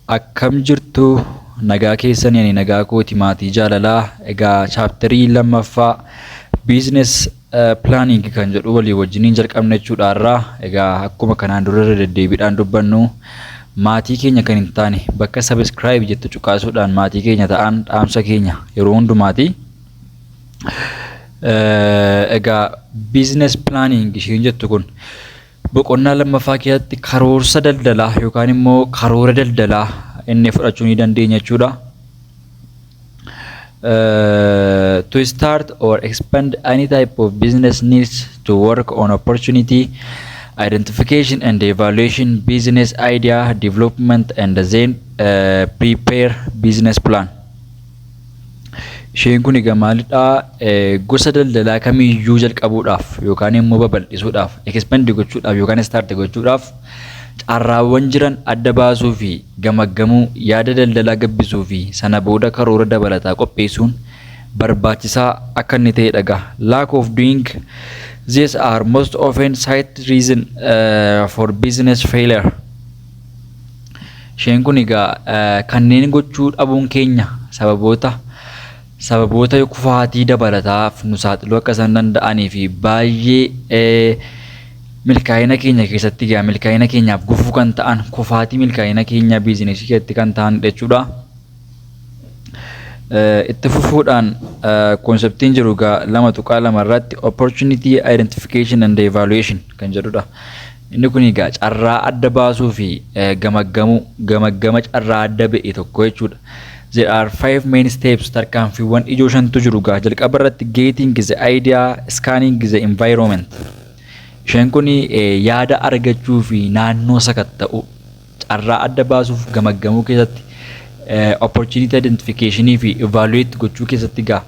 Akkam jirtu? Nagaa keessanii? Ani nagaa kooti, maatii jaalalaa. Egaa chapterii lammaffaa business planning kan jedhu walii wajjiniin jalqabna jechuudha irraa. Egaa akkuma kanaan dura irra deddeebiidhaan dubbannu, maatii keenya kan hin taane bakka subscribe jettu cuqaasuudhaan maatii keenya ta'an dhaamsa keenya yeroo hundumaati. Egaa business planning isheen jettu kun boqonnaa lammaffaa keessatti karoorsa daldalaa yookaan immoo karoora daldalaa inni fudhachuu ni dandeenya jechuudha. To start or expand any type of business needs to work on opportunity identification and evaluation, business idea development, and then prepare business plan. Isheen kun egaa maalidhaa? Gosa daldalaa kamiyyuu jalqabuudhaaf yookaan immoo babal'isuudhaaf, expand gochuudhaaf yookaan start gochuudhaaf, carraawwan jiran adda baasuu fi gamaggamuu, yaada daldalaa gabbisuu fi sana booda karoora dabalataa qopheessuun barbaachisaa akka inni ta'e dhaga. Lack of doing these are most often cited reason for business failure. Isheen kun egaa kanneen gochuu dhabuun keenya sababoota kufaatii dabalataaf nu saaxiluu akka isaan danda'anii fi baay'ee milkaa'ina keenya keessatti egaa milkaa'ina keenyaaf gufuu kan ta'an, kufaatii milkaa'ina keenya businessii keessatti kan ta'an jechuudha. Itti fufuudhaan conceptiin jiru egaa 2.2 irratti opportunity identification and evaluation kan jedhudha. Inni kun egaa carraa adda baasuu fi gamaggamuu, gamaggama carraa adda ba'e tokko jechuudha. There are five main steps, tarkaanfiiwwan ijoo shantu jiru egaa. Jalqaba irratti getting the idea, scanning the environment. Isheen kun yaada argachuu fi naannoo sakatta'uu, carraa adda baasuuf gamaggamuu keessatti, opportunity identification fi evaluate gochuu keessatti egaa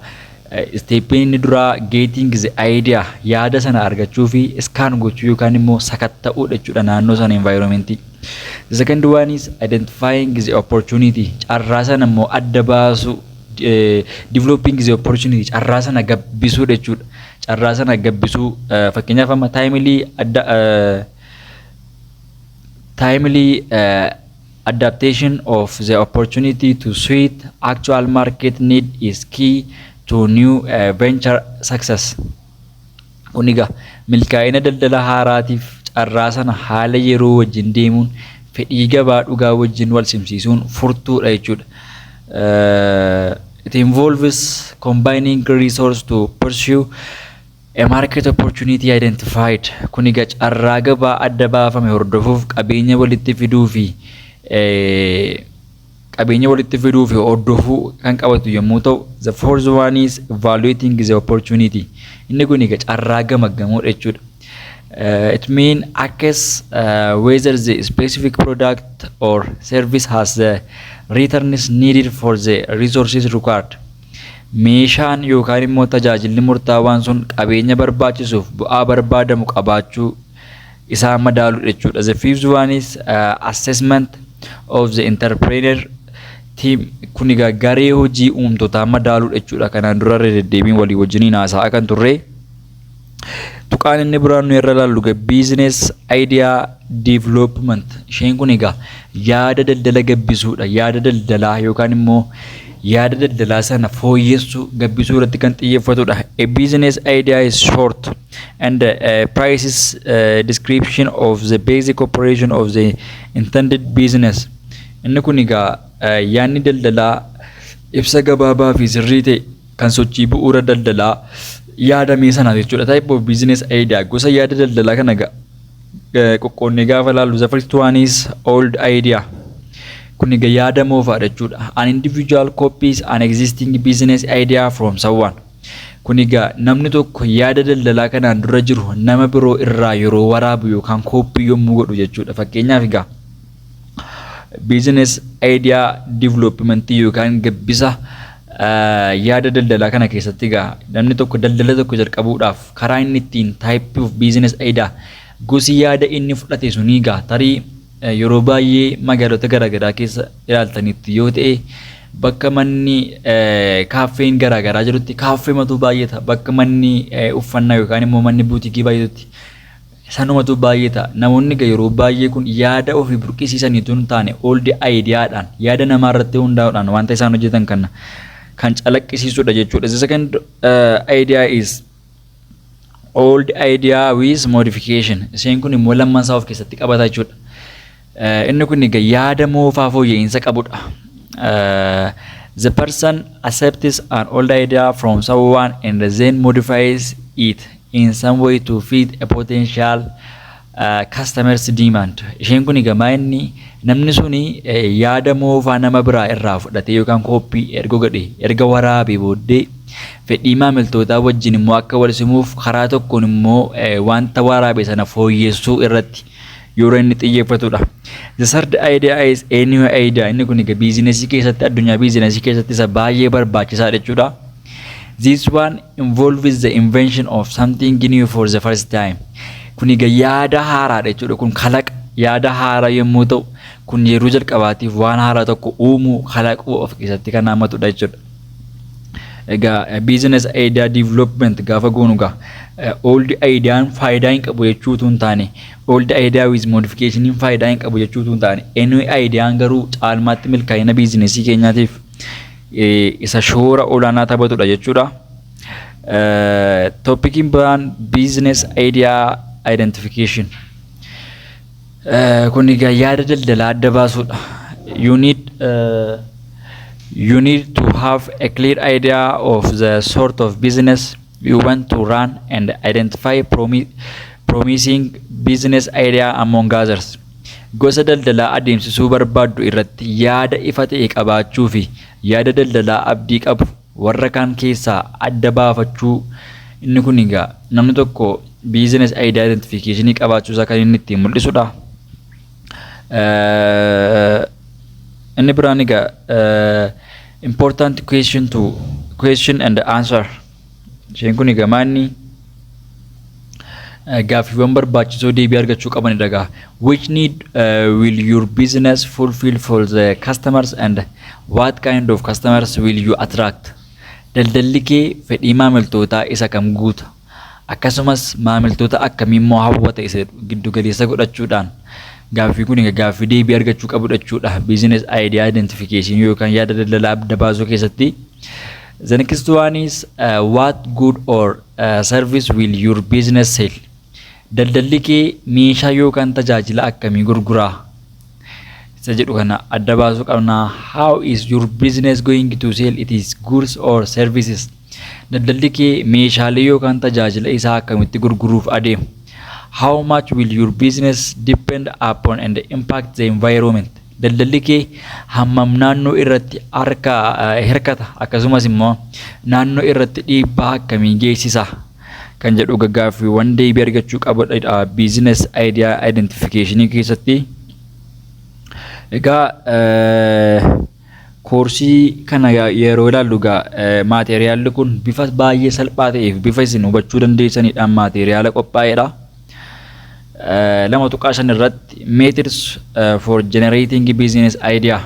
stepiin inni duraa getting the idea, yaada sana argachuu fi scan gochuu yookaan immoo sakatta'uu jechuudha naannoo sana, environmentii. The second one is identifying the opportunity, carraa sana immoo adda baasuu, developing the opportunity, carraa sana gabbisuu jechuudha. Carraa sana gabbisuu, fakkeenyaaf amma timely adaptation of the opportunity to suit actual market need is key to new venture success. Kun egaa milkaa'ina daldala haaraatiif carraa sana haala yeroo wajjin deemuun fedhii gabaa dhugaa wajjin wal simsiisuun furtuudha jechuudha. It involves combining resource to pursue a market opportunity identified. Kun egaa carraa gabaa adda baafame hordofuuf qabeenya walitti fiduu fi hordofuu kan qabatu yommuu ta'u, the fourth one is evaluating the opportunity. Inni kun egaa carraa gamaggamuudha jechuudha. It mean assess whether the specific product or service has the returns needed for the resources required. Meeshaan yookaan immoo tajaajilli murtaawaan sun qabeenya barbaachisuuf bu'aa barbaadamu qabaachuu isaa madaalu jechuudha. The fifth one is assessment of the entrepreneur team. Kun egaa garee hojii uumtotaa madaaluu jechuudha. Kanaan dura irra deddeebiin walii wajjiniin haasa'aa kan turre. Tuqaan inni biraan nu irra ilaallu business idea development. Isheen kun egaa yaada daldala gabbisuudha. Yaada daldalaa yookaan immoo yaada daldalaa sana fooyyessuu, gabbisuu irratti kan xiyyeeffatudha. A business idea is short and precise description of the basic operation of the intended business. Inni kun egaa yaadni daldalaa ibsa gabaabaa fi sirrii ta'e kan sochii bu'uura daldalaa yaadamee sana jechuudha. Type of business idea, gosa yaada daldalaa kana qoqqoonnee gaafa ilaallu, the first one is old idea. Kun egaa yaada moofaadha jechuudha. An individual copies an existing business idea from someone. Kun egaa namni tokko yaada daldalaa kanaan dura jiru nama biroo irraa yeroo waraabu yookaan copy yommuu godhu jechuudha. Fakkeenyaaf egaa business idea development yookaan gabbisa yaada daldalaa kana keessatti egaa namni tokko daldala tokko jalqabuudhaaf karaa inni ittiin type of business idea, gosi yaada inni fudhate sunii egaa tarii yeroo baay'ee magaalota garaagaraa keessa ilaaltanitti yoo ta'e, bakka manni kaaffeen garaagaraa jirutti kaaffee matu baay'ata, bakka manni uffannaa yookaan immoo manni buutikii baay'atutti Sanumatu baay'ee ta'a. Namoonni egaa yeroo baay'ee kun yaada ofii burqisiisaniitu hin taane, old ideaadhaan, yaada namaa irratti hundaa'uudhaan wanta isaan hojjetan kana kan calaqqisiisudha jechuudha. The second idea is old idea with modification. Isheen kun immoo lamman isaa of keessatti qabata jechuudha. Inni kun egaa yaada moofaa fooyya'insa qabudha. The person accepts an old idea from someone and then modifies it in some way to fit a potential customer's demand. Isheen kun egaa inni namni suni yaada moofaa nama biraa irraa fudhatee yookaan copy erga godhe, erga waraabee booddee, fedhii maamiltootaa wajjin immoo akka wal simuuf karaa tokkoon immoo wanta waraabe sana fooyyessuu irratti yeroo inni xiyyeeffatudha. The third idea is a new idea. Inni kun egaa businessii keessatti, addunyaa businessii keessatti isa baay'ee barbaachisaadha jechuudha. This one involves the invention of something new for the first time. Kun egaa yaada haaraadha jechuudha. Kun kalaqa yaada haaraa yommuu ta'u, kun yeroo jalqabaatiif waan haaraa tokko uumuu, kalaquu of keessatti kan hammatudha jechuudha. Egaa business idea development gaafa goonu egaa old ideaan faayidaa hin qabu jechuutu hin taane, old idea with modification faayidaa hin qabu jechuutu hin taane, new ideaan garuu caalmaatti milkaa'ina businessii keenyaatiif isa shoora olaanaa taphatudha jechuudha. Topiciin biraan business idea identification. Kun egaa yaada daldalaa adda baasuudha. You need to have a clear idea of the sort of business you want to run and identify promising business idea among others. Gosa daldalaa adeemsisuu barbaaddu irratti yaada ifa ta'e qabaachuu fi yaada daldalaa abdii qabu warra kaan keessaa adda baafachuu. Inni kun egaa namni tokko business idea identification qabaachuu isaa kan inni ittiin mul'isudha. Inni biraan egaa important question to question and answer. Isheen kun egaa maanni gaaffiiwwan barbaachisoo deebii argachuu qabanidha egaa. Which need will your business fulfill for the customers and what kind of customers will you attract? Daldalli kee fedhii maamiltootaa isa kam guuta? Akkasumas maamiltoota akkamii immoo hawwata isa giddu galeessa godhachuudhaan gaaffii kun egaa gaaffii deebii argachuu qabu jechuudha. Business idea identification yookaan yaada daldalaa adda baasuu keessatti. The next one is what good or service will your business sell? Daldalli kee meeshaa yookaan tajaajila akkamii gurguraa? Isa jedhu kana adda baasuu qabna. How is your business going to sell its goods or services? Daldalli kee meeshaalee yookaan tajaajila isaa akkamitti gurguruuf adeema? How much will your business depend upon and impact the environment? Daldalli kee hammam naannoo irratti harka hirkata, akkasumas immoo naannoo irratti dhiibbaa akkamii geessisa kan jedhu gaggaaffiiwwan deebii argachuu qabudha business idea identification keessatti. Egaa koorsii kana yeroo ilaallu egaa materialli kun bifa baay'ee salphaa ta'eef bifa isin hubachuu dandeessanidhaan materiala qophaa'edha. 2.5 irratti methods for generating business idea.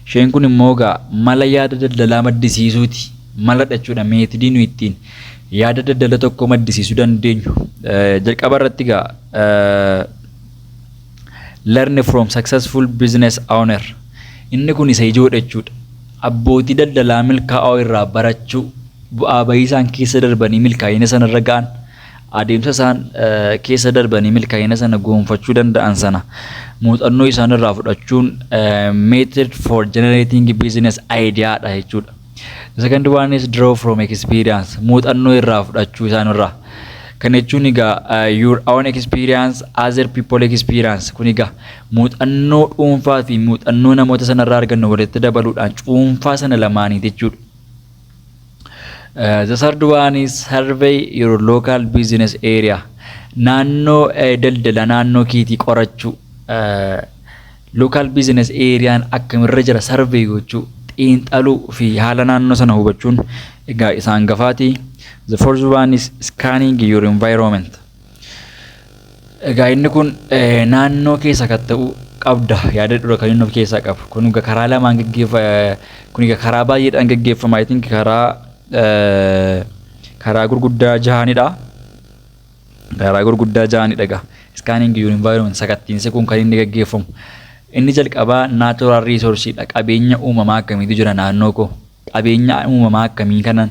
Isheen kun immoo egaa mala yaada daldalaa maddisiisuuti. Mala jechuudha, methodii nu ittiin yaada daldala tokko maddisiisuu dandeenyu. Jalqaba irratti egaa learn from successful business owner. Inni kun isa ijoodha jechuudha. Abbootii daldalaa milkaa'oo irraa barachuu, bu'aa bahii isaan keessa darbanii milkaa'ina sanarra ga'an, adeemsa isaan keessa darbanii milkaa'ina sana goonfachuu danda'an sana muuxannoo isaan irraa fudhachuun method for generating business idea dha jechuudha. The second one is draw from experience. Muuxannoo irraa fudhachuu isaan irraa. Kana jechuun egaa your own experience, other people experience. Kun egaa muuxannoo dhuunfaa fi muuxannoo namoota sanarraa argannu walitti dabaluudhaan cuunfaa sana lamaaniiti jechuudha. The third one is survey your local business area. Naannoo daldala naannoo keetii qorachuu. Local business areaan akkamirra jira survey gochuu, xiinxaluu fi haala naannoo sana hubachuun egaa isaan gafaati. The fourth one is scanning your environment. Egaa inni kun naannoo keessa kan ta'u qabda yaada dura kan inni of keessaa qabu. Kun egaa karaa lamaan gaggeeffa, kun egaa karaa baay'eedhaan gaggeeffama. I think karaa gurguddaa jahanidha. Karaa gurguddaa ja'anidha egaa. Scanning your environment sakattiinsi kun kan inni gaggeeffamu. Inni jalqabaa natural resource dha. Qabeenya uumamaa akkamiitu jira naannoo koo? Qabeenya uumamaa akkamii kanan,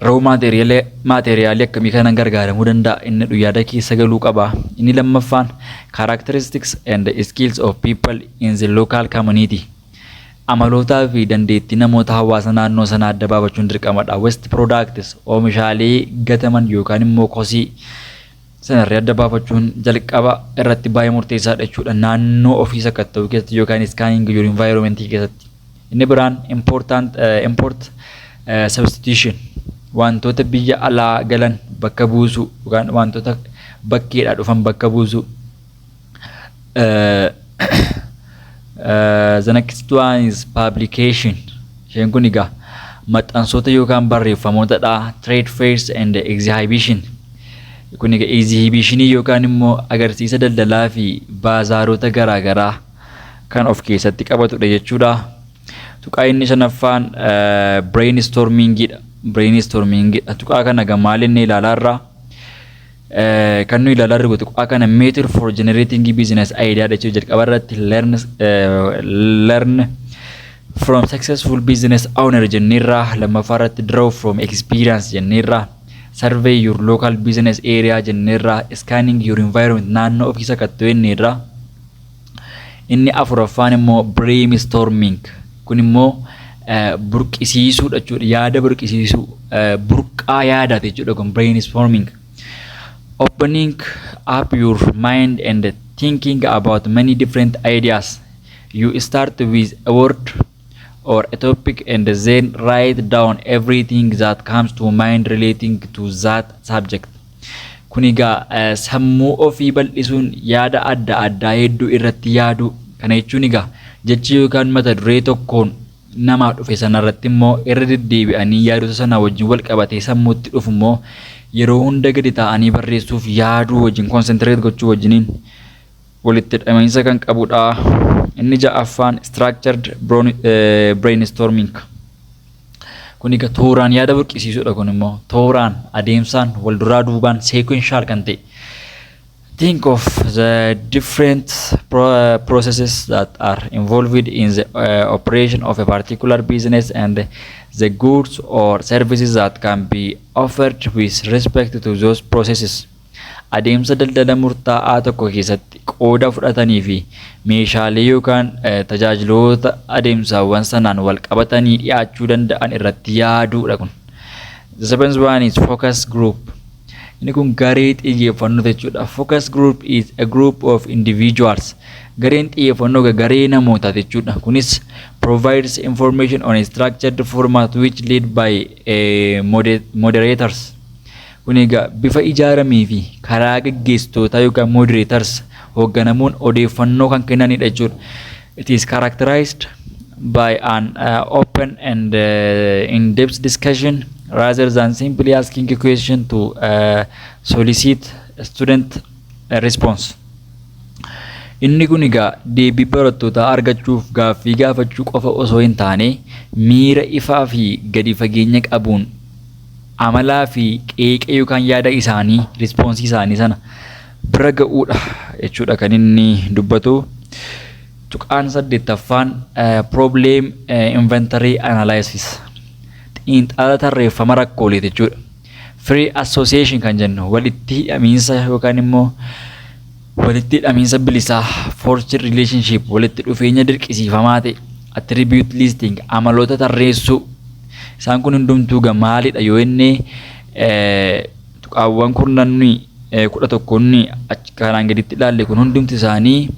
raw materialii akkamii kanan gargaaramuu danda'a? Inni yaada keessa galuu qaba. Inni lammaffaan characteristics and skills of people in the local community. Amalootaa fi dandeettii namoota hawaasa naannoo sanaa adda baafachuun dirqamadha. Waste products, oomishaalee gataman yookaan immoo kosii sanarree adda baafachuun jalqaba irratti baay'ee murteessaadha jechuudha. Naannoo ofii sakatta'uu keessatti yookaan scanning your environment keessatti. Inni biraan import substitution, wantoota biyya alaa galan bakka buusuu yookaan wantoota bakkeedhaa dhufan bakka buusuu. The next one is publication. Isheen kun egaa maxxansoota yookaan barreeffamootadha. Trade fairs and exhibition. Kun egaa exhibitionii yookaan immoo agarsiisa daldalaa fi baazaarota garaagaraa kan of keessatti qabatudha jechuudha. Tuqaa inni shanaffaan brainstormingidha. Brainstormingidha. Tuqaa kana egaa maal inni ilaalaa irraa? Kan nuyi ilaalaa jirru tuqaa kana method for generating business idea jechuudha. Jalqaba irratti learn from successful business owner jenneerra, lammaffaa irratti draw from experience jenneerra, survey your local business area jenneerra, scanning your environment, naannoo ofii sakatta'uu jenneerra. Inni afuraffaan immoo brainstorming. Kun immoo burqisiisuudha jechuudha. Yaada burqisiisuu, burqaa yaadaati jechuudha kun brainstorming. Opening up your mind and thinking about many different ideas. You start with a word or a topic and then write down everything that comes to mind relating to that subject. Kun egaa sammuu ofii bal'isuun yaada adda addaa hedduu irratti yaaduu. Kana jechuun egaa jechi yookaan mata duree tokkoon namaa dhufe sanarratti immoo irra deddeebi'anii yaadota sana wajjin wal qabatee sammuutti dhufu immoo yeroo hunda gadi taa'anii barreessuuf yaaduu wajjin, concentrate gochuu wajjiniin walitti hidhamiinsa kan qabudha. Inni ja'affaan structured brainstorming. Kun egaa tooraan yaada burqisiisuudha, kun immoo tooraan, adeemsaan, wal duraa duubaan, sequential kan ta'e. Think of the different processes that are involved in the operation of a particular business and the goods or services that can be offered with respect to those processes. Adeemsa daldala murtaa'aa tokko keessatti qooda fudhatanii fi meeshaalee yookaan tajaajiloota adeemsawwan sanaan wal qabatanii dhiyaachuu danda'an irratti yaaduudha kun. The seventh one is focus group. Inni kun garee xiyyeeffannoo jechuudha. Focus group is a group of individuals. Gareen xiyyeeffannoo garee namootaa jechuudha. Kunis provides information on a structured format which lead by a moderators. Kun egaa bifa ijaaramee fi karaa gaggeessitootaa yookaan moderators hoogganamuun odeeffannoo kan kennanidha jechuudha. It is characterized by an open and in-depth discussion rather than simply asking a question to solicit a student response. Inni kun egaa deebii barattootaa argachuuf gaaffii gaafachuu qofa osoo hin taane, miira ifaa fi gadi fageenya qabuun amalaa fi qeeqa yookaan yaada isaanii, responsii isaanii sana bira ga'uudha jechuudha kan inni dubbatu. Tuqaan saddeettaffaan problem inventory analysis, xiinxala tarreeffama rakkoolee jechuudha. Free association kan jennu, walitti hidhamiinsa yookaan immoo walitti hidhamiinsa bilisaa, forced relationship, walitti dhufeenya dirqisiifamaa ta'e, attribute listing, amaloota tarreessuu, isaan kun hundumtuu maalidha yoo inni tuqaawwan kurnanni 11nni kanaan gaditti ilaalle kun hundumti isaanii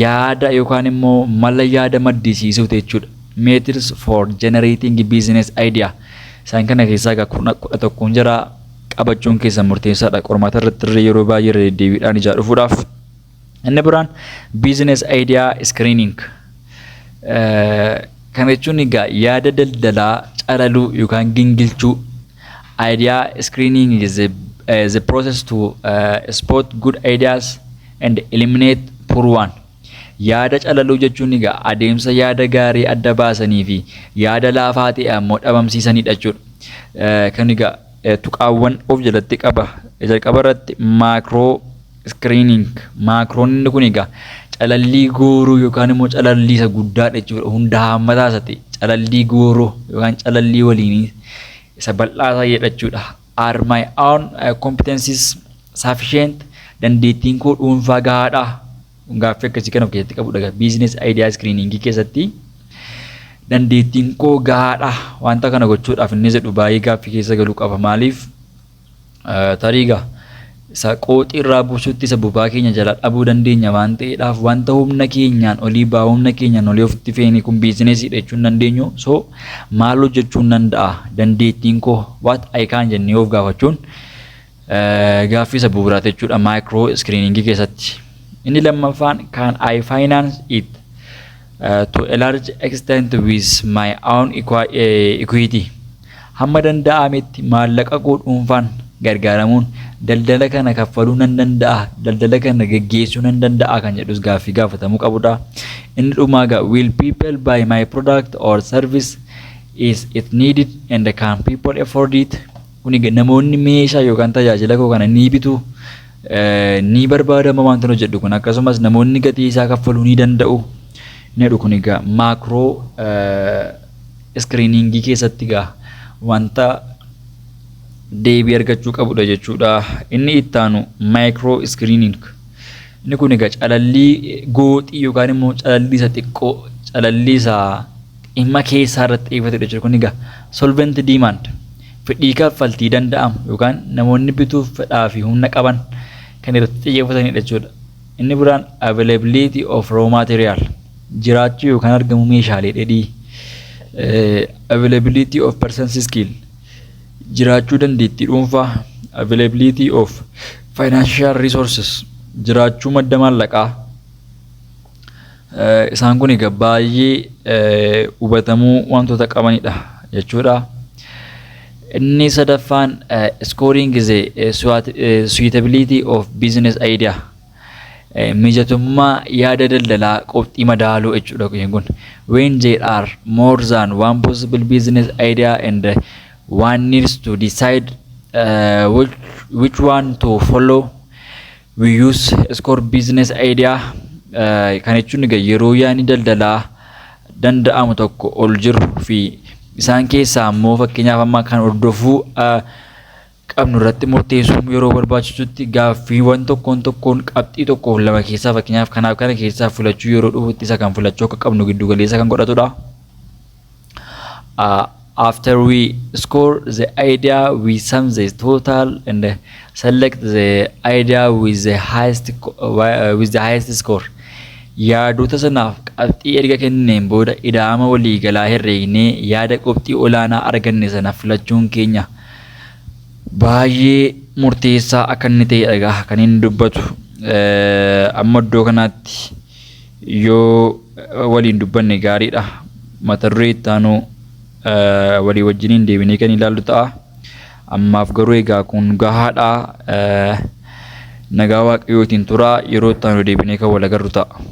yaada yookaan immoo mala yaada maddisiisuuti jechuudha. Methods for generating business idea. Isaan kana keessaa egaa 11n jira qabachuun keessan murteessaadha. Qormaata irratti illee yeroo baay'ee irra deddeebiidhaan ijaa dhufuudhaaf. Inni biraan business idea screening. Kana jechuun egaa yaada daldalaa calaluu yookaan gingilchuu. Idea screening is the process to spot good ideas and eliminate poor one. Yaada calaluu jechuun egaa adeemsa yaada gaarii adda baasanii fi yaada laafaa ta'e ammoo dhabamsiisanidha jechuudha. Kan egaa tuqaawwan of jalatti qaba. Jalqaba irratti macro screening. Macroon inni kun egaa calallii gooroo yookaan immoo calallii isa guddaadha jechuudha. Hunda haammataa isa ta'e calallii gooroo yookaan calallii waliinii isa bal'aa isaa jechuudha. Are my own competencies sufficient? Dandeettiin koo dhuunfaa gahaadha? Gaaffii akkasii kan of keessatti qabudha. Business idea screening keessatti dandeettiin koo gahaadha wanta kana gochuudhaaf inni jedhu baay'ee gaaffii keessa galuu qaba. Maaliif, tarii egaa isa qooxii irraa buusutti isa bobaa keenya jala dhabuu dandeenya waan ta'eedhaaf, wanta humna keenyaan olii baa humna keenyaan olii ofitti feene kun businessiidha jechuun dandeenyu. So maal hojjechuun danda'a, dandeettiin koo, what I can jennee of gaafachuun gaaffii isa bu'uuraati jechuudha micro screeningii keessatti. Inni lammaffaan, can I finance it to a large extent with my own equity? Hamma danda'ametti maallaqa koo dhuunfaan gargaaramuun daldala kana kaffaluu nan danda'a, daldala kana geggeessuu nan danda'a kan jedhus gaaffii gaafatamuu qabudha. Inni dhumaa egaa, will people buy my product or service? Is it needed and can people afford it? Kun egaa namoonni meeshaa yookaan tajaajila koo kana ni bitu, ni barbaadama wanta hojjedhu kun, akkasumas namoonni gatii isaa kaffaluu ni danda'u. Inni jedhu kun egaa macro screeningii keessatti egaa wanta deebii argachuu qabudha jechuudha. Inni itti aanu micro screening. Inni kun egaa calallii gooxii yookaan immoo calallii isa xiqqoo, calallii isa dhimma keessaa irratti xiyyeeffatedha jechuudha. Kun egaa solvent demand, fedhii kaffaltii danda'amu yookaan namoonni bituuf fedhaa fi humna qaban kan irratti xiyyeeffatanidha jechuudha. Inni biraan availability of raw material, jiraachuu yookaan argamuu meeshaalee dheedhii. Availability of person skill, jiraachuu dandeettii dhuunfaa. Availability of financial resources, jiraachuu madda maallaqaa. Isaan kun egaa baay'ee hubatamuu wantoota qabanidha jechuudha. Inni sadaffaan scoring is a suitability of business idea. Mijatummaa yaada daldalaa qabxii madaaluu jechuudha kun. When there are more than one possible business idea and one needs to decide which one to follow, we use score business idea. Kan jechuun egaa yeroo yaadni daldalaa danda'amu tokko ol jiru fi isaan keessaa immoo fakkeenyaaf amma kan hordofuu qabnu irratti murteessuun yeroo barbaachisutti, gaaffiiwwan tokkoon tokkoon qabxii tokkoof lama keessaa, fakkeenyaaf kanaaf kana keessaa filachuu yeroo dhufutti, isa kan filachuu akka qabnu giddu galeessa kan godhatudha. After we score the idea, we sum the total and select the idea with the highest score. Yaadota sanaaf qabxii erga kenneen booda ida'ama waliigalaa herreegnee yaada qabxii olaanaa arganne sana filachuun keenya baay'ee murteessaa akka inni ta'e egaa kan inni dubbatu. Amma iddoo kanaatti yoo waliin dubbanne gaariidha. Mata duree itti aanu walii wajjiniin deebinee kan ilaallu ta'a. Ammaaf garuu egaa kun gahaadha. Nagaa Waaqayyootiin tura, yeroo itti aanu deebinee kan wal agarru ta'a.